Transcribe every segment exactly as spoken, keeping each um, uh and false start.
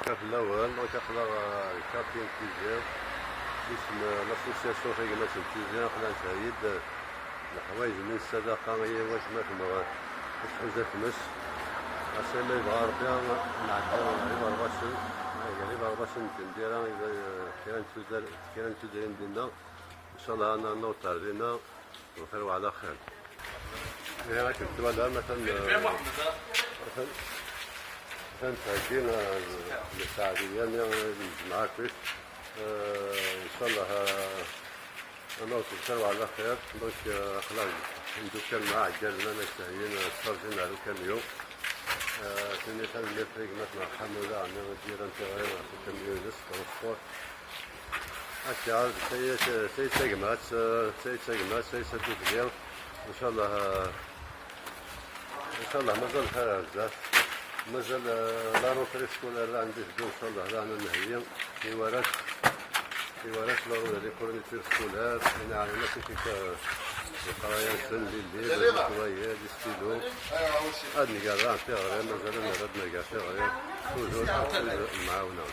Fell-awen, donc aql-aɣ, euh, quartier n Tizi, isem, euh, l'association Tagmat n Tizi, aql-aɣ nsheyyi-d, euh, leḥwayeǧ-nni n ssadaqa i watmaten-nneɣ, i tḥuza tmes. Asa ma yebɣa Rebbi, nɛeddi ɣer Iberbacen, gar Iberbacen n Tendira, i, euh, kra n tudar-, kra n tudrin dinna. Ncallah ad n-, ad naweḍ ɣer dinna, lxir وعلى خير. Ihi akken twalam, atan, atan, atan ttheggin, eh, lmesaɛdiya-nni, eh, n lǧemɛa akkit. Eh, ncallah, eh, ad naweḍ lxir وعلى خير. Donc, eh, aql-aɣ imeddukal-nneɣ iɛeggalen ad ak-ssehyin, eh, ttferǧin ɣer ukamyun. Eh, tini tanemmirt i gma-tneɣ Ḥamula, ɛni i d-yerran tiɣri ɣef ukamyun-ines, transport. Akka, d tayet, tayet tagmat, eh, tayet tagmat, tayet tudli. Ncallah, eh, ncallah mazal lxir ar zdat. Mazal, eh, la rentrée scolaire la ɛandi teddu, ncallah la ɛna nheyyi i warrac, i warrac la, les fournitures scolaires, i nɛawen akk i leqraya-nsen, les livres, les nettoyer, les stylos. Ad ngerra tiɣri, mazal ad nerr ad ngerra tiɣri. Toujours, toujours, mɛawna.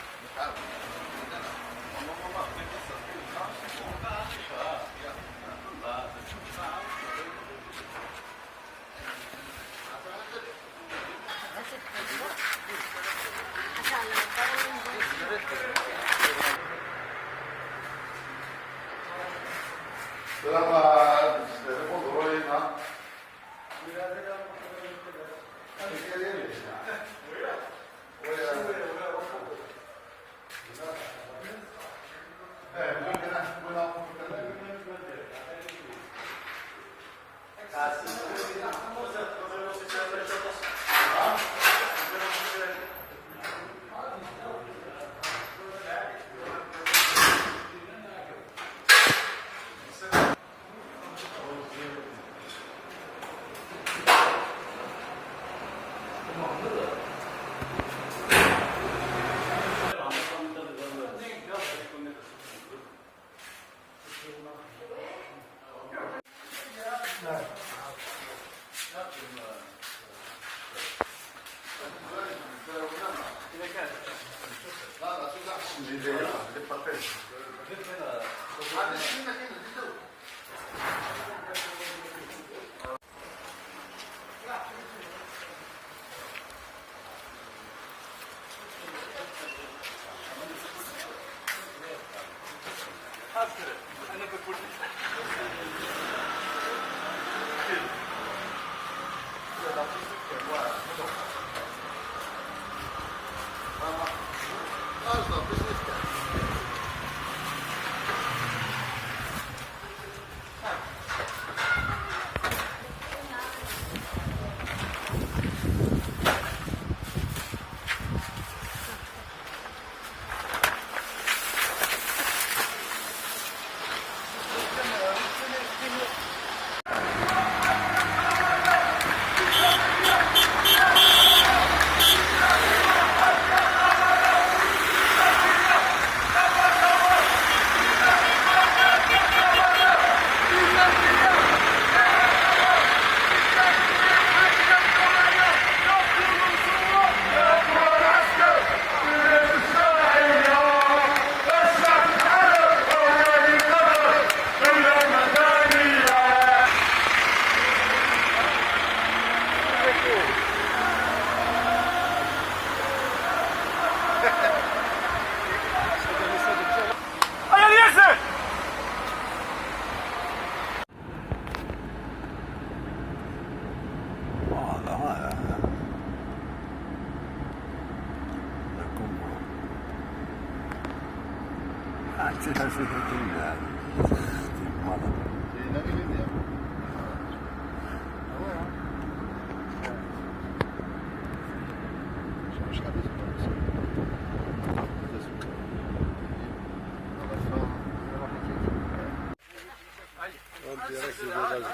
Voilà. D'accord. Ah, c'est ça, c'est ça, c'est ça. Voilà. C'est une année lumière. Ah ouais, hein. En direct du village.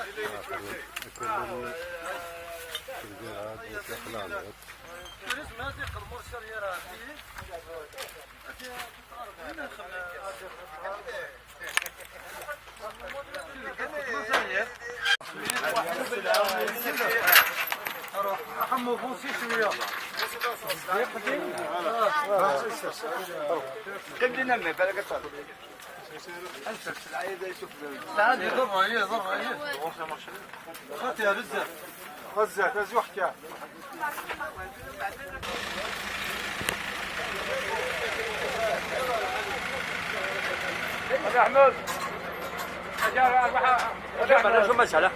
حمو بوسي شوية. قيم لنا ما بالك. تعال، ضربة هي، ضربة هي. خاطيها بزاف. بزاف، بزاف وحكا. هذا أحمد. هذا أحمد. شو مسألة؟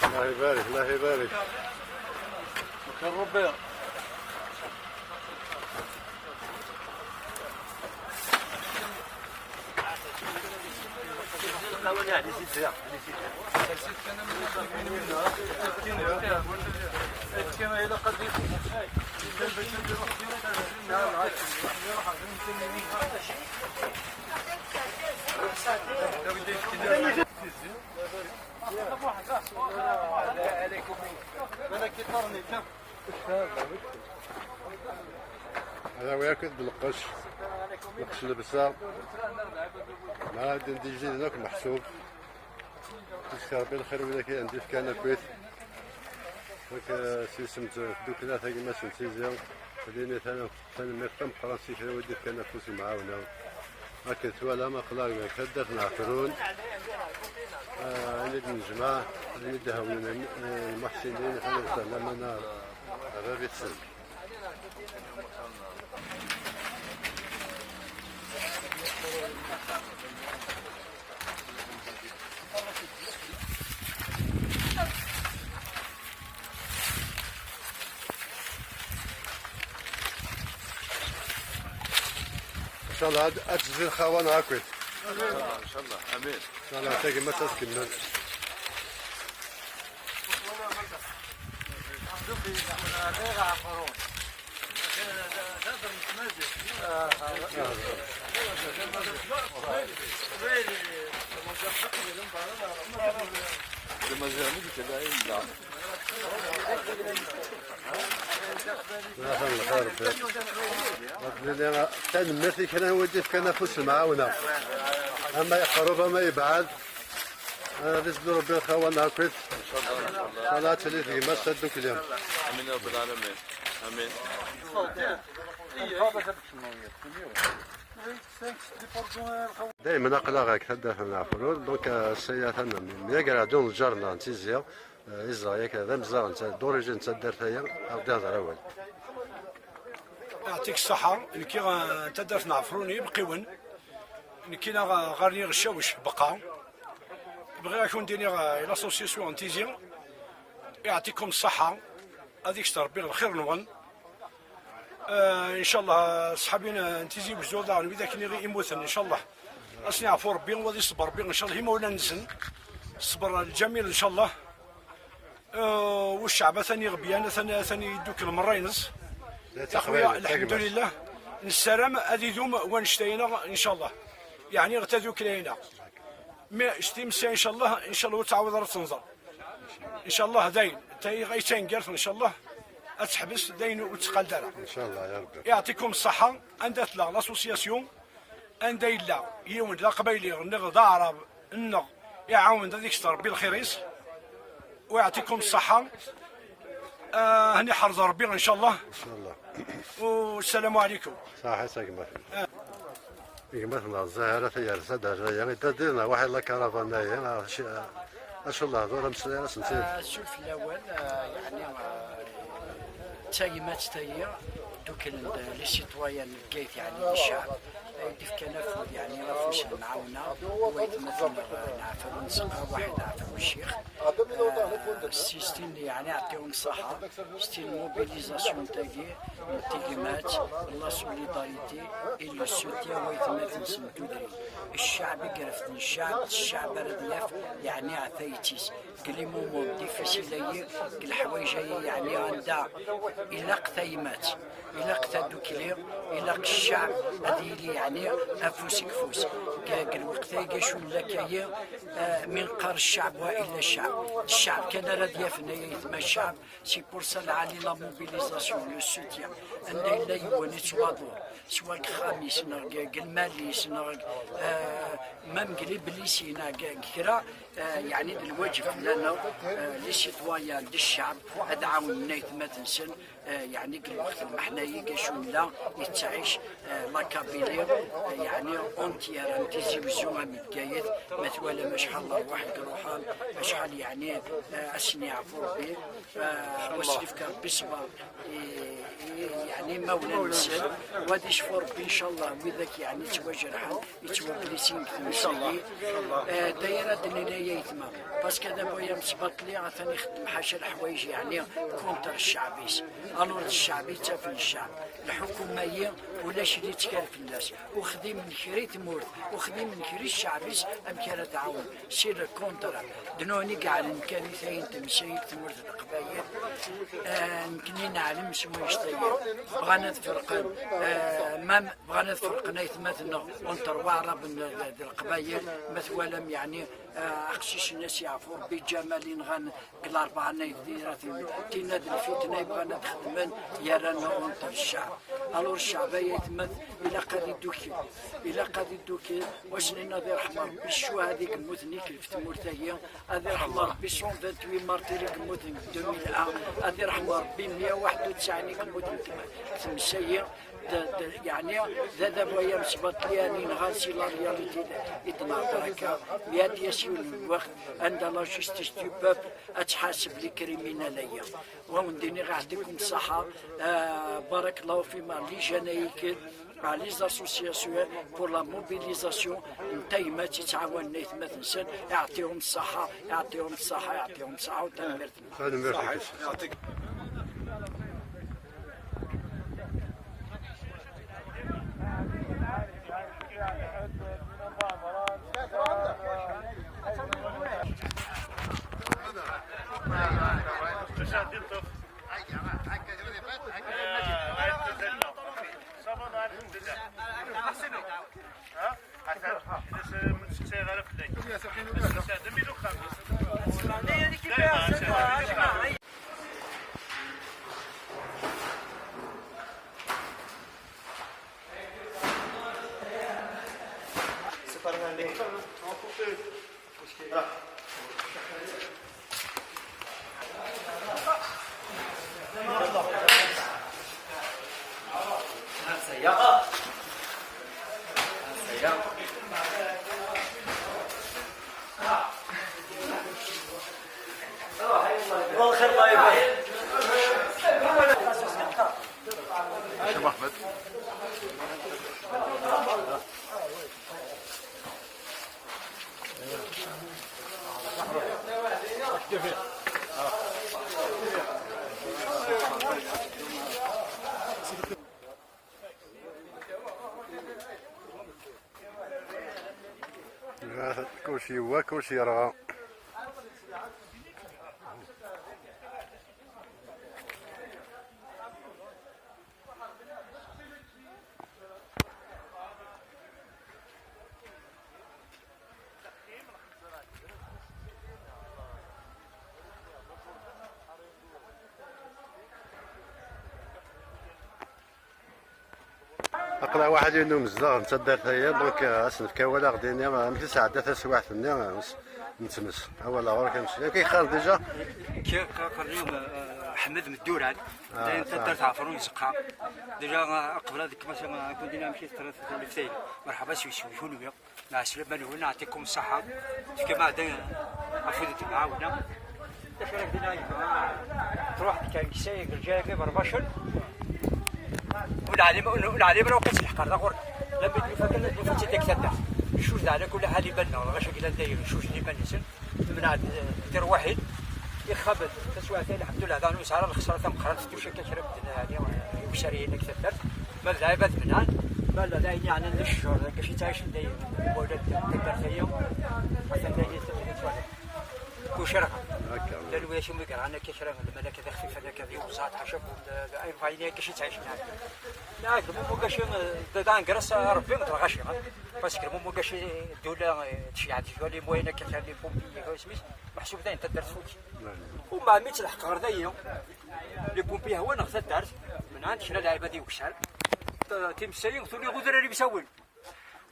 الله يبارك، الله يبارك. شكرا ربي. هذا وياك بالقش، نقش اللبسة. ما عاد ندي جديد هناك محسوب. يسكر بالخير ولا كي عندي في كنبيت. هاك سيسم دوك ثلاثة كيما سنتيزيو. خليني ثاني، ثاني ما يفهم فرنسي كذا ودي في كنبيت المعاونة. هاك توالى ما قلال هاك هدف نعفرون. آه، عيد الجمعة، عيد هاوين، آه، المحسنين، خلينا نسلم أنا. هذا بيتسن. إن شاء الله هاد، هاد الزين خاوان هاكويت. إن شاء الله، إن شاء الله. آمين. إن شاء الله تاكي ما تسكن. Tanemmirt i kra n wid yefkan afus n lemɛawna, ama yeqreb ama yebɛed. Ad izlu Rebbi lxawa-nneɣ akkit. Inchallah ad tili d gma-s taddukli. Amin ya Rabbal alamin. Amin. Daymen aql-aɣ deg taddart n Ɛefrun, donc, euh, ass-a atan myagreɣ-d unejjar-nneɣ n Tizi, euh, iẓra yak d amezdaɣ n ta-, d'origine n taddart-aya, ad aɣ-d-ihder awal. Yeɛṭik ṣṣeḥḥa, nekki, euh, n taddart n Ɛefrun i Ibqiwen, nekki neɣ ɣer-i Ɣeccawic Beqqa. Bɣiɣ ad kun-d-iniɣ, euh, i l'association n Tizi, yeɛṭikum ṣṣeḥḥa, ad ikter Rebbi lxir-nwen. Eh, incallah, ṣṣḥabi n Tizi Wezzu, daɣen wid akken i immuten, incallah. Ad sen-yeɛfu Rebbi, u ad iṣebber Rebbi, incallah, imawlan-nsen. Ṣṣber lǧamil, incallah. Eh, u cceɛb atan iɣebyan, atan, atan iddukkel merra-ines. Ixuya, lḥemdulillah. Nessaram ad idum wanect-a-ina, incallah. Yeɛni, tadukla-ina. Mi s times-a, incallah, incallah, ur ttɛawad ara ad tt-nẓer. Incallah, dayen, ta-, ay tangart, incallah, ad teḥbes, dayen ur tt-qqal ara. Incallah, ya Rebbi. Yeɛṭikum ṣṣeḥḥa, anda tella l'association, anda yella yiwen d aqbayli, neɣ d aɛrab, neɣ iɛawen-d ad ikter Rebbi lxir-is, u yeɛṭikum ṣṣeḥḥa. Ah, hani ḥerz Rebbi, incallah. Incallah. U ssalamu ɛlikum. Ṣaḥit a gma. Ah. Gma-tneɣ Zahra Tayerza Daraya, i d-addir neɣ waḥid la caravane-ayi, acu lehdur ameslay ara sen-tid? Ah, azul fell-awen, ah, yeɛni, ah, d tagmat tayi, dduklen-d les citoyens n Bgayet, yeɛni d cceɛb, ay d-ifkan afud, yeɛni afus n lemɛawna, i waytmaten-nneɣ, ah, n Ɛefrun Seqqa, waḥid Ɛefrun Ccix. Système, يعني يعطيهم الصحة. Système mobilisation تاعي، تيجمات، la solidarité et le soutien ويتمات نسم تدري. الشعب يقرف الشعب، الشعب راه ياف، يعني عفايتيس. كل مومون ديفيسيل، يعني الحوايج، يعني عندها، إلا قتايمات. إلا قتادو كلي، إلا الشعب غادي يلي يعني أفوس كفوس. كا-، كا الوقت هاي شو ولا كاين، آه، من قار الشعب وإلا الشعب. الشعب كان راه ديافنا يتما الشعب، c'est pour ça العالي la mobilisation، le soutien. عندنا إلا يوان يتواضعوا، سواء الخامس، نغ-، الماليس، نغ-، آه، ما مقلي بليسينا، كرا، آه، يعني الواجب لنا، آه، les citoyens، الشعب، هذا عاون نايت ما تنسن. آه، يعني كل وقت المحناية كاش ولا يتعيش، آه، la Kabylie، آه، يعني اونتيير، انتي زيوزو من بقايت، ما توالى ما شحال الأرواح يروحان، ما شحال يعني، آه، أسني عفو ربي، آه، وسلف كان بصبر، إي-، إي-، يعني ما ولا نسال، وهذا يشفو ربي إن شاء الله، وإذاك يعني تواجرحان، يتوبليسين إن شاء الله. إن شاء الله. آه، دايرة دنيا يا يتما. باسكو هذا بويا مسبط لي، عطاني يخدم حاشا الحوايج، يعني، كونتر الشعبيس. ألور الشعبي تافل الشعب. الحكومة هي ولا شي اللي تكال في الناس. وخدي من خري تمورت، وخدي من خري الشعبيس، أم كان تعاون. سي لو كونتر. دنوني كاع الإمكانيات هي تمشي تمورت القبايل. آه، يمكن نعلم شنو يشتي. بغانا تفرقن. آه، ما بغانا نفرقنا يتماتنا اونتر واعراب د القبايل، ما توالم يعني، آه، اقشيش الناس يعرفوا ربي جمالين غان كل أربعة نايف ديرات تينا د الفتنة يبغانا تخدمن يا رانا اونتر الشعب. الور الشعب يتمت إلا قد يدوكي، إلا قد يدوكي، واش لنا ذي رحمة ربي الشو هذيك الموت نيك في تمورتاهي، هذي رحمة ربي cent vingt-huit martyrs يموت ألفين وواحد، هذي رحمة ربي مية وواحد وتسعين يموت تمسايي. د-، د-، يعني، هذا بويا مسبط لي، يعني، نهار سي لا رياليتي، يتناظر هكا، ميات ياسين الوقت، عند لا جوستيس دو بوبل، أتحاسب لي كريمينال أيا. ونديني غا يعطيكم الصحة، آه، بارك الله فيما لي جنايكل، مع لي زاسوسياسيون بور لا موبيليزاسيون، نتايما تتعاون نيت ما تنسن، يعطيهم الصحة، يعطيهم الصحة، يعطيهم الصحة، وتنميرتنا. هذا ما فيكش. يعطيك. الله خير، الله يبارك. هشام أحمد. كلشي هو، كلشي يرغى. Aql-aɣ waḥed n umezdaɣ n taddart-aya, donc, euh, ass n fkawal aɣdini, amek i sɛedda taswiɛt-nni, euh, s-, n tmes. Awal ɣur-k amek i k-iqqar déjà? Ki-, qqaren-iyi, euh, Ḥmed Medduran. Ah, dayen taddart Ɛefrun Izeqqa. Déjà, euh, qbel ad kma sa, euh, kun dina amek i teṭṭreḍ tawlaft-ayi. Merḥba s yiswi kunwi. Mɛeslama-nwen, yeɛṭikum ṣṣeḥḥa. Tefkam-aɣ-d afud n temɛawna. D acu ara k-d-iniɣ a gma? Truḥ-d kan ksay deg lǧayr-agi berbaccen. Ur neɛlim, ur neɛlim ara wakka ttleḥqer da ɣur-neɣ. Lammi d-nufa kan, nufa-tt-id deg taddart. Ncuj daɛna kul ḥal iman-nneɣ, lɣaci llan dayen, ncujen iman-nsen. Mbeɛd tirwiḥin, ixxamen, taswiɛt-a, lḥemdullah, daɣen ur nesɛi ara lexsara tameqqrant, tettucakka kra medden, yeɛni, i ucariyen akk taddart. Ma d lɛibad menɛen, ma d ayen yeɛnan d ccjur, d acu yettɛicen dayen imawlan n taddart-agi, atan dayen yettwali. Kullec irɣa. Akka. Llan widak i mi yerɣan akka kra n lmal akka d ixfifen akka d iwẓaḍ, ḥaca, d ayen akka i yettɛicen. Nɛak, lmummu gaci, d, d angras Rebbi d lɣaci, ha? Parce que lmummu gaci, ddula, eh, tceyyeɛ-d les moyens akka, les pompiers, isem-is, meḥsub dayen taddart tfuk. Umbeɛd mi tleḥq ɣer dayi, les pompiers hwan ɣer taddart, menɛen kra lɛibad i ukessar. T-, times-ayi tuli udrar imsawen.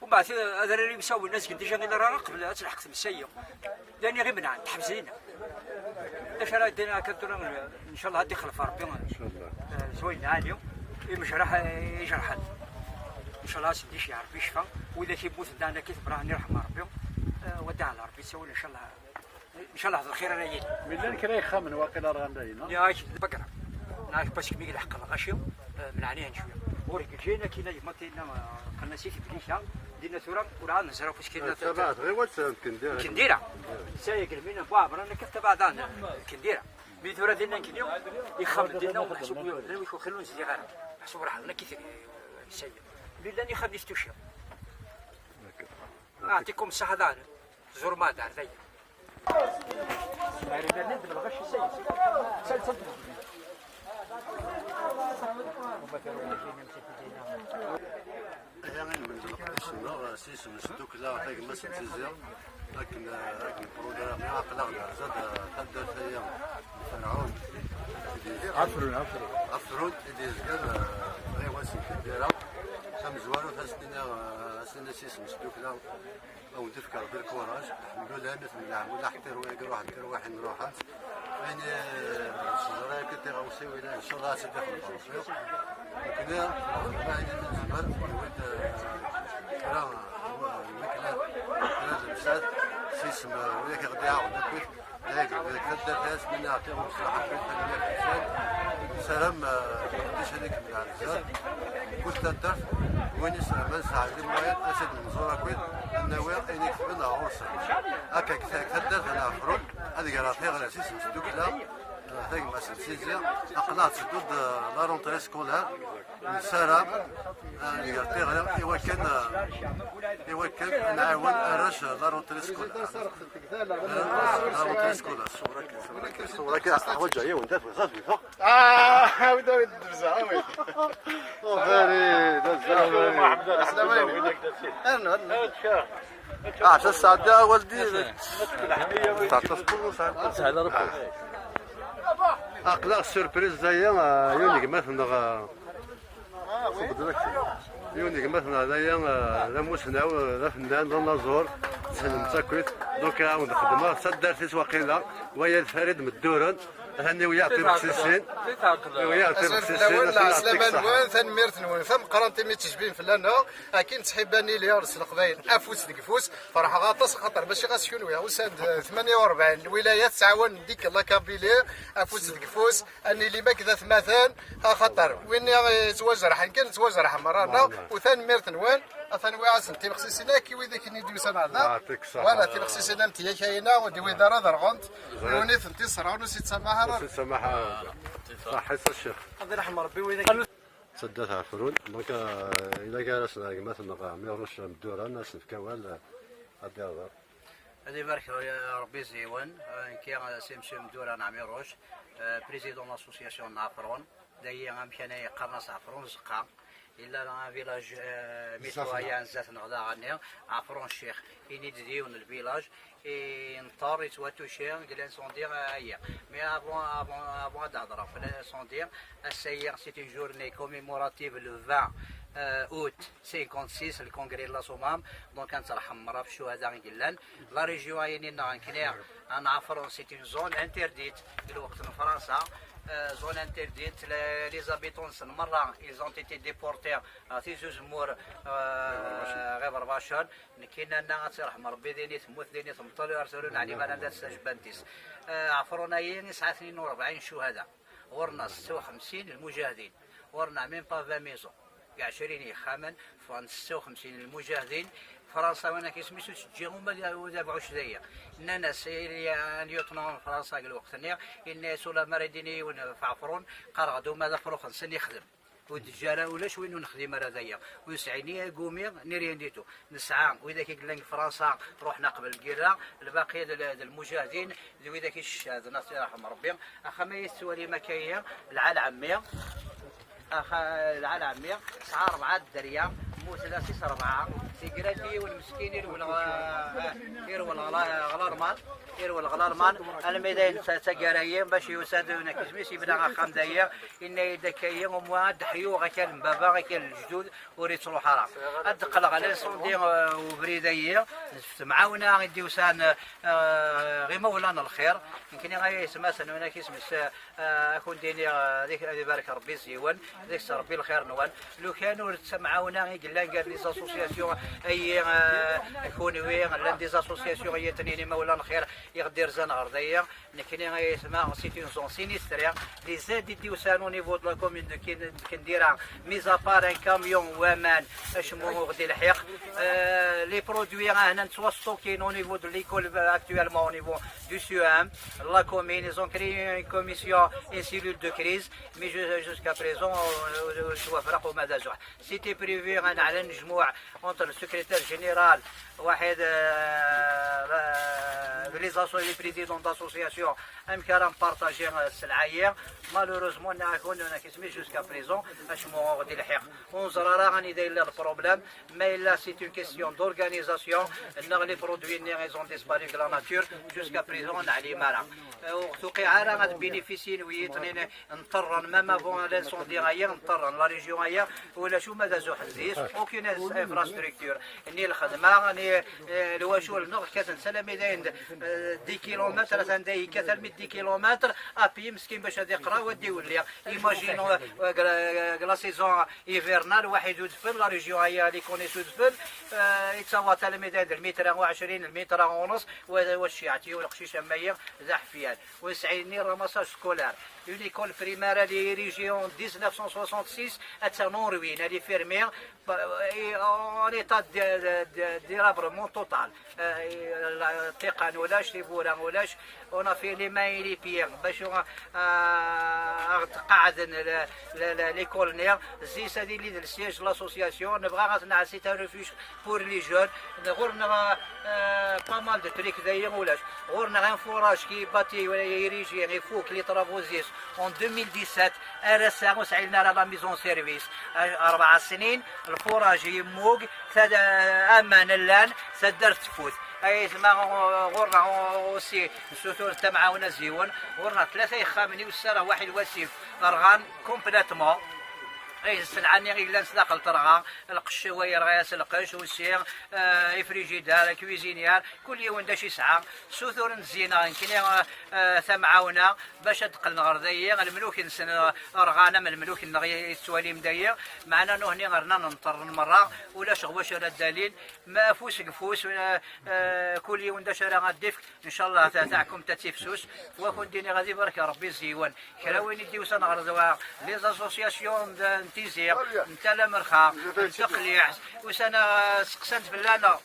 Umbeɛd, eh, adrar imsawen, azgen déjà i lrara qbel ad telḥeq tmes-ayi. Llan iɣ imenɛen, teḥbes dinna. D acu ara ddin akka tura, ncallah ad d-ixlef Rebbi, ncallah, eh, s wayen lɛali, imejraḥ, eh, ijerḥen. Ncallah ad sen-d-iceyyeɛ Rebbi ccfa, widak immuten daɣen akka, tebra ad irḥem Rebbi, eh, wadda ɛla Rebbi ttawil, ncallah. Ncallah d lxir ara yili. Mi llan kra yexxamen waqila rɣan dayen, ha? Yak, d bagra. Nɛak, parce que mi yelḥeq lɣaci, eh, menɛen-ihen cwiya. Ur iǧǧin akkin a yemma tinna, eh, qqnen-as i teblika, dinna tura, ur ɛad neẓra ɣef uskil. Eh, tabaɛt, ɣiwel ad tt-, Kendira. Kendira. Sa yegl min n Buɛebran, akka tabaɛt daɣen, Kendira. Mi tura dinna nekni, ixxamen dinna, meḥsub, d awi-k uxil ur nezdiɣ ara. Meḥsub raḥ, nekk i t-, sayi. Mi llan ixxamen i s-tucciḍ. Ɛṭikum ṣṣeḥḥa daɣen. Ẓur ma d ar daya. Aya i nwen d leqdic-nneɣ, s yisem n tdukla tagmast n Tizi, akken, akken programmi aql-aɣ nerza-d taddart-aya n Ferɛun, i d-yezgan. Ɛefrun, Ɛefrun. Ɛefrun i d-yezgan, eh, ɣiwas n Kendira. Tamezwarut, ad s-nini, eh, ad s-nini s yisem n tdukla, ad wen-d-ifk Rebbi lkuraj, lḥemdullah, mi temneɛ mulaḥ tirwi-, ruḥent tirwiḥin ruḥent. Ayen, eh, s-, ẓriɣ akka tiɣawsiwin-a, ncallah ad tt-id-ixleq Rebbi. Nekni, ma ayen i nezmer, newwi-d, eh, kra n lmakla, kra n lemsad, s yisem, eh, wid i ɣ-d-iɛawnen akkit. Deg, deg taddart-a, as-nini ɛṭiɣ umsraḥ akkit, tanemmirt-nsen. Nessaram, eh, leqdic ad ikemmel ar zdat. Kul taddart, win is-, ma nesɛa les moyens, ad tt-id-nẓur akkit, ad nawi ayen ikefben ɣur-sen. Akka, deg taddart n Ɛefrun, ad greɣ tiɣri s yisem n tdukla, eh, tagmast n Tizi, aql-aɣ tteddu-d, eh, la rentrée scolaire, nessaram, eh, ad nger tiɣri i wakken, eh, i wakken ad nɛawen arrac, eh, la rentrée scolaire. La rentrée scolaire. Ṣṣura-agi, ṣṣura-agi, ḥwaǧeɣ yiwen, d at-, d at-, Ah, awid, awid, debza, awid. Ḍfari, d azal. Aslam alaikum. Rnu, rnu. Ah, acu sɛeddaɣ a waldi. Tesɛeddaḍ kul sɛeddaɣ. Aql-aɣ surprise-aya, ah, yiwen n gma-tneɣ, ah, yiwen n gma-tneɣ daya, ah, d amusnaw, ah, d afennan, d anaẓur, tessnem-t akkit. Donc, ah, ad wen-d-xedmeɣ taddart-is waqila, waya d Farid Medduren. Atan iweyyaɛ timeqsisin. Iweyyaɛ timeqsisin. Azul fell-awen, lɛeslama-nwen, tanemmirt-nwen tameqqrant imi d-tejbim fell-aneɣ. Akin ttḥibban ili ɣer s leqbayel, afus deg ufus. Ferḥeɣ aṭas, xaṭer mačči ɣas kunwi, usan-d, eh, tmanya u rebɛin lwilaya tettɛawan deg la Kabylie, afus deg ufus, ad nili makk d atmaten, axaṭer win i yettwajerḥen kan, nettwajerḥ merra-nneɣ, u tanemmirt-nwen. Atan wiɛa-sen timeqsisin akk i wid akken i d-yusan ɣer da. Yeɛṭik ṣṣeḥḥa. Wala timeqsisin am tiyakayina, ur d-iwid ara ad rɣent. Yiwen i tent-iṣerɣen, ur s-ittamaḥ ara. Ur s-ittamaḥ ara. Ṣaḥḥit a ccix. Ad iraḥem Rebbi wid akken. Taddart Ɛefrun, donc, euh, ila gar-asen gma-tneɣ Ɛmiruc Medduran, ad s-nefk awal, euh, ad d-ihder. Ad ibarek Rebbi zziwen, euh, nekki, euh, c'est monsieur Medduran Ɛmiruc, euh, président de l'association n Ɛefrun. Dayi amkan ay qqaren-as Ɛefrun Zeqqa. Yella un village, euh, mitoyen zdat-neɣ daɣen-nni, Ɛefrun Ccix. Ini-d d yiwen n lvillage i neṭṭer yettwatuci deg l'incendie, euh, aya. Mais avant, avant, avant ad d-hedreɣ f l'incendie, ass-ayi, c'est une journée commémorative, le vingt, euh, août cinquante-six, le congrès de la Sommam. Donc, ad nettraḥem merra f ccuhada i yellan. La région-ayi-nneɣ, nekkni, Ɛefrun, c'est une zone interdite di lweqt n Fransa. Euh, zone interdite, les, les habitants-nsen merra, ils ont été déportés ɣer Tizi Uzemmur, euh, ɣer Iberbacen. Nekki nanna ad tt-irḥem Rebbi, din i temmut, din i temṭel, ur terun ɛliman anda-tt tajbant-is. Euh, Ɛefrun-ayi yesɛa tnin u rebɛin ccuhada. Ɣur-neɣ setta u xemsin lmujahedin. Ɣur-neɣ même pas vingt maisons. Ɛecrin yexxamen, ffɣen setta u xemsin n lmujahedin. Fransa, win akka isem-is, ur teǧǧi uma d, d abɛuc daya. Nnan-as, il y a un lieutenant n Fransa deg lweqt-nni, yenna-as, ulamma ara d-yini yiwen ɣef Ɛefrun, qqareɣ-d uma d afrux-nsen ixdem. Ur d-teǧǧi ara ulac win ur nexdim ara daya. Ur nesɛi ni agumi, ni rien du tout. Nesɛa widak i yellan deg Fransa, ruḥen qbel lgirra, lbaqi d, d lmujahedin, d widak i ccehden, ad irḥem Rebbi. Axxam-a i tettwalim akka-yi, lɛal ɛemmi. Axa-, lɛal ɛemmi, tesɛa rebɛa dderya, mmuten-as-is rebɛa. Teggra-d yiwen meskin, irwel ɣ-, irwel ɣ-, ɣer Lalman, irwel ɣer Lalman, almi d ayen t-, taggara-yi, bac yusa-d unakizmi-s, yebna axxam dayi, yenna-yi-d akka-yi, umwa ad d-ḥyuɣ akal n baba, akal n lejdud, ur yettruḥ ara. Ad d-qqleɣ ɣer l'incendie, euh, ubrid-ayi, s temɛawna i d-yusan, euh, ɣ imawlan n lxir, nekkni ay aytmaten, unakizmi-s, euh, ad kun-d-iniɣ, euh, ad ik-, ad ibarek Rebbi zziwen, ad ikes Rebbi lxir-nwen. Lukan ur d tamɛawna i yellan gar les associations ayi, euh, kunwi, llan des associations ayi tnin imawlan n lxir i ɣ-d-irzan ɣer dayi. Nekkni ay aytma, c'est une zone sinistrée. Les aides i d-yusan au niveau de la commune de Kin-, de Kendira, mis à part un camion n waman, acemma ur ɣ-d-ilḥiq. Euh, les produits, ah, hna nettwastokin au niveau de l'école, euh, actuellement au niveau du C E M. La commune, ils ont créé une commission, une cellule de crise, mais ju-, jusqu'à présent, euh, euh, twafraq uma d azuḥ. C'était prévu, ah, على المجموع entre le secrétaire général, واحد, euh, euh, les asso-, les présidents d'association, amek ara npartaji, euh, sselɛa-yi. Malheureusement, نحن, نحن, jusqu'à présent, acemma ur ɣ-d-ilḥiq. Ur neẓri ara anida yella le problème. Ma yella, c'est une question d'organisation, neɣ les produits-nni, ils ont disparu de la nature, jusqu'à présent, ur neɛlim ara. Euh, ur tuqiɛ ara ad bénéficier n wiyiḍ-nni, nṭerren, même avant l'incendie aya, nṭerren, la région aya, ulac uma d azuḥ deg-s, aucune infrastructure, ni lxedma, ni, euh, lwacul-nneɣ kkaten s alammi d ayen d, euh, dix kilomètres, atan da yekkat armi d dix kilomètres, à pied, meskin, bac ad iqra, ad iwelli. Imaginons, euh, deg la, deg la saison hivernale, waḥid udfel, la région aya, les connaît udfel, euh, yettaweḍ alammi d ayen d lmitra u ɛecrin, lmitra u nus, wa, wa cciɛti, u leqcic am ayi, d aḥfyan. Ur nesɛi ni ramassage scolaire. Une école primaire, elle est érigée en dix-neuf cent soixante-six, elle est en ruine, elle est fermée, euh, et en état de, de, de, délabrement total. Euh, et la, tiqan ulac, tiwwura ulac, on a fait les mains et les pieds, bac, euh, euh, ad qeɛden le, le, le, l'école-nni, zis ad yili d le siège de l'association, nebɣa ad t-nɛas, c'est un refuge pour les jeunes. Ɣur-neɣ, euh, pas mal de trucs, d'ailleurs, ulac. Ɣur-neɣ un forage qui est bâti, érigé, ifuk les travaux-is en deux mille dix-sept, ar ass-a ur sɛin ara la mise en service. Rebɛa snin, le forage yemmug, tad-, aman llan, taddart tfut. Ay aytma, ɣur-neɣ aussi, nessutur tamɛawna ziwen, ɣur-neɣ tlata ixxamen i wessara waḥid wasif, rɣan complètement. Ay, sselɛa-nni i yellan sdaxel terɣa, lqecc-, wa yerɣa-yas lqecc, aussi, euh, ifrijider, cuisinière, kul yiwen d acu yesɛa. Ssuturen zzin-, nekkni, euh, euh, tamɛawna bac ad d-qqlen ɣer dayi, lmuluk-nsen, euh, rɣan am lmuluk-nneɣ i, i tettwalim dayi, meɛna nuhni rnan nṭerren merra, ulac ɣer wacu ara ddalin, ma afus deg ufus, euh, euh, kul yiwen d acu ara ad d-ifk. Ncallah ta-, taḥkumt ad tifsus, wa kun-d-iniɣ ad ibarek Rebbi zziwen. Kra win i d-yusan ɣer dwa, les associations de, n Tizi, n Tala Merxa, n Teqliḥt, usan, uh, seqsan-d fell-aneɣ.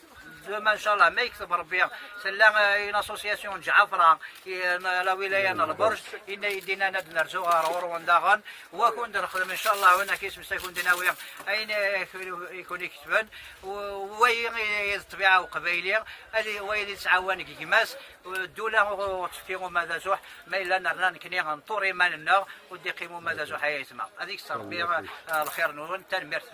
Demain, ncallah, ma yekteb Rebbi, tella, uh, une association n Ǧɛafra, i, n la wilaya n Lberǧ, inna-yi-d inna ad nerzu ɣer ɣur-wen daɣen, wa kun-d nexdem, ncallah, win ak isem-is ad kun-d-nawi ayen i kun-, i kun-iketben, u-, wayi i, i d ṭṭbiɛa uqbayli, ad i-, wayi i d-yettɛawan deg gma-s, Ddula ur ɣ-tefki uma d azuḥ, ma yella nerna nekkni nṭur iman-nneɣ, ur d-iqqim uma d azuḥ ay aytma. Ad ikes Rebbi, eh, lxir-nwen, tanemmirt.